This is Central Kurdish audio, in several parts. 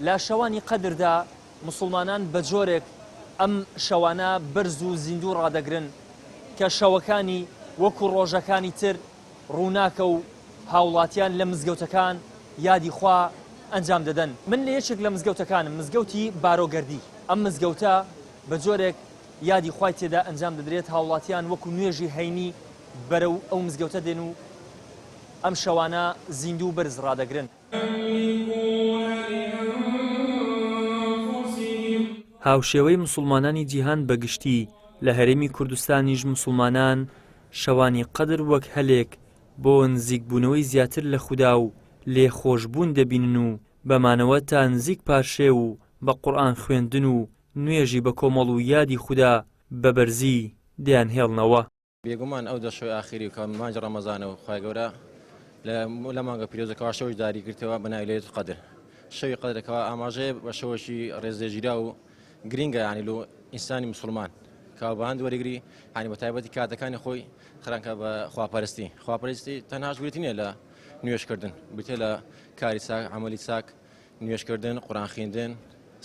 لە شەوانی قەدردا موسڵمانان بە جۆرێک ئەم شەوانە بەرز و زیندوو ڕادەگرن کە شەوەکانی وەکو ڕۆژەکانی تر ڕووناکە و هاوڵاتیان لە مزگەوتەکان یادی خوا ئەنجام دەدەن. من لە یەکێک لە مزگەوتەکانم، مزگەوتی بارۆگەردی. ئەم مزگەوتە بە جۆرێک یادی خوای تێدا ئەنجام دەدرێت، هاوڵاتیان وەکو نوێژی هەینی بەرەو ئەو مزگەوتە دێن و ئەم شەوانە زیندوو و بەرز ڕادەگرن. هاوشێوەی موسڵمانانی جیهان بە گشتی، لە هەرێمی کوردستانیش موسڵمانان شەوانی قەدر وەک هەلێک بۆ نزیکبوونەوەی زیاتر لە خودا و لێخۆشبوون دەبینن و بە مانەوە تا نزیک پارشێو و بە قورئان خوێندن و نوێژی بەکۆمەڵ و یادی خودا بە بەرزی دەیانهێڵنەوە. بێگومان ئەو دە شەوی ئاخیری کە مانگی ڕەمەزانە و خوای گەورە لە لە مانگە پیرۆزەکەوە شەویش داری گرتەوە بە ناوی لەیلەت القدر شەوی قەدرەکەوە ئاماژەیە بە شەوەکی ڕێزلێگیراو و گرینگە یانی لۆ ئینسانی مسلمان کە بە هەند وەرگری یانی بە تایبەتی کاتەکانی خۆی خرانکە بە خواپەرستی خواپەرستی تەنهاش بریتی نییە لە نوێژکردن بریتیە لە کاری چاک عەمەلی چاک نوێژکردن، قورئان خیندن،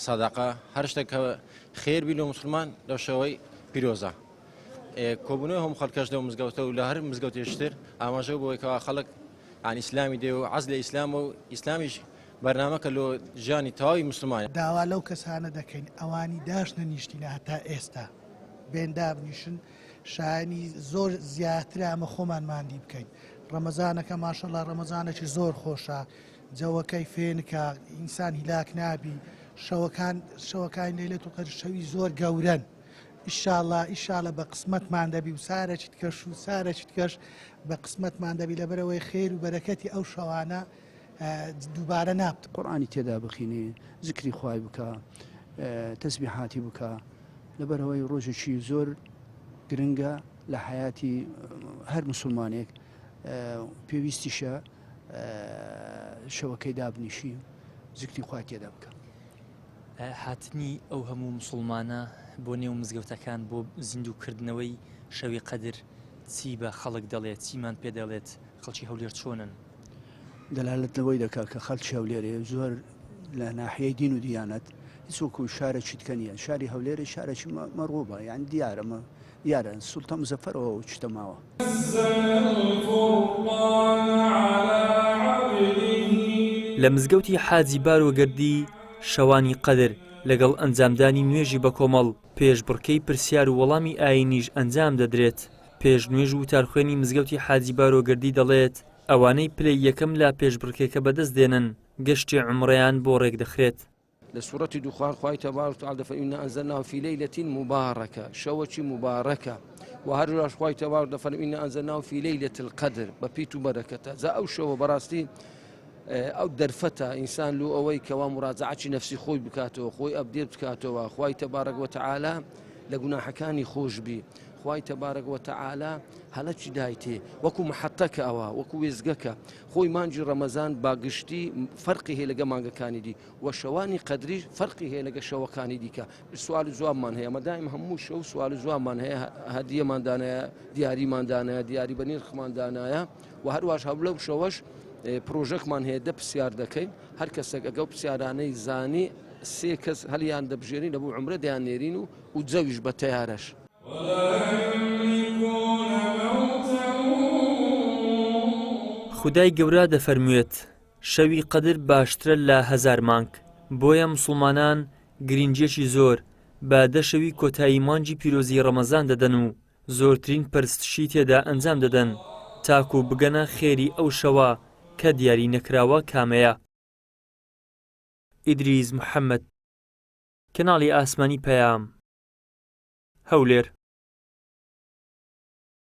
سەدەقە، هەر شتێک کە خێر بی لۆ موسڵمان لەو شەوەی پیرۆزە. کۆبوونەوەی هەموو خەڵکەش لەو مزگەوتە و لە هەر مزگەوتێکی تر ئاماژە بۆ کەوا خەڵک یان ئیسلامی دێ و عەز لە ئیسلام و ئیسلامیش بەرنامەکە لۆ ژیانی تەواوی مسلمان. داوا لەو کەسانە دەکەین ئەوانی داش نەنیشتینە هەتا ئێستا بێن دابنیشن شایەنی زۆر زیاترە ئەمە خۆمان ماندی بکەین ڕەمەزانەکە ماشەڵا ڕەمەزانێکی زۆر خۆشە جەوەکەی فێنکە ئینسان هیلاک نابی شەوەکان شەوەکانی لەیلەت القدر شەوی زۆر گەورەن ئیشاڵا ئیشاڵە بە قسمەتمان دەبی و سارەکی تکەش و سارەکی تکەش بە قسمەتمان دەبی لەبەرەوەی خێر و بەرەکەتی ئەو شەوانە دووبارە نابت. قورئانی تێدا بخینێ زکری خوای بکا تەسبیحاتی بکا لەبەرئەوەی ڕۆژێکی زۆر گرنگە لە حەیاتی هەر مسوڵمانێک پێویستیشە شەوەکەی دابنیشی زکری خوای تێدا بکە. هاتنی ئەو هەموو موسڵمانە بۆ نێو مزگەوتەکان بۆ زیندووکردنەوەی شەوی قەدر چی بە خەڵک دەڵێت، چیمان پێ دەڵێت، خەڵکی هەولێر چۆنن؟ دەلالەت لەوەی دەکا کە خەڵکی هەولێرێ زۆر لە ناحیەی دین و دیانەت هیچ وەکو شارێکی دیکە نییە شاری هەولێرێ شارێکی مەڕووبە یان دیارە دیارە سوڵتە مزەفەرەوە و چتە ماوە. لە مزگەوتی حاجی بارۆگەردی شەوانی قەدر لەگەڵ ئەنجامدانی نوێژی بەکۆمەڵ پێشبڕکێی پرسیار و وەڵامی ئایینیش ئەنجام دەدرێت. پێشنوێژ و وتارخوێنی مزگەوتی حاجی بارۆگەردی دەڵێت، ئەوانەی پلەی یەکەم لە پێشبڕکێکە بەدەست دێنن گەشتی عومڕەیان بۆ ڕێکدەخرێت. لە سورەتی دوخان خوای تبارک وتعالی دەفەرموێ انا انزلناه فی لیلە مبارکە شەوەکی مبارەکە و هەروەهاش خوای تبارک دەفەرموێ انا انزلناه فی لیلە القدر بە پیت و بەرەکەتە جا ئەو شەوە بەڕاستی ئەو دەرفەتە ئینسان لۆ ئەوەی کەوا مراجعەی نەفسی خۆی بکاتەوە خۆی update بکاتەوە خوای تبارک وتعالی لە گوناحەکانی خۆش بی خوای تبارک وتعالی هەلەکی دایتێ وەکو محەتەکە ئەوە وەکو وێزگەکە خۆی مانگی ڕەمەزان باگشتی فەرقی هەیە لەگە مانگەکانی دی وە شەوانی قەدریش فەرقی هەیە لەگە شەوەکانی دیکە سوال و جوابمان هەیە مەدایم هەموو شەو سوال و جوابمان هەیە هەدیەمان دانایە دیاریمان دانایە دیاری بە نرخمان دانایە و هەرواش هەم لەو شەوەش پرۆژەکمان هەیە دە پرسیار دەکەین هەر کەسێک ئەگەو پرسیارانەی زانی سێ کەس هەلیان دەبژێرین لە بۆ عمرە دەیان نێرین و و جەویش بە تەیارەش. خودای گەورە دەفەرموێت، شەوی قەدر باشترە لە هەزار مانگ، بۆیە موسڵمانان گرینگیەکی زۆر بە دە شەوی کۆتایی مانگی پیرۆزی ڕەمەزان دەدەن و زۆرترین پەرستشی تێدا ئەنجام دەدەن تاکو بگەنە خێری ئەو شەوە کە دیاری نەکراوە کامەیە. ئیدریس محەمەد، کەناڵی ئاسمانی پەیام، هەولێر.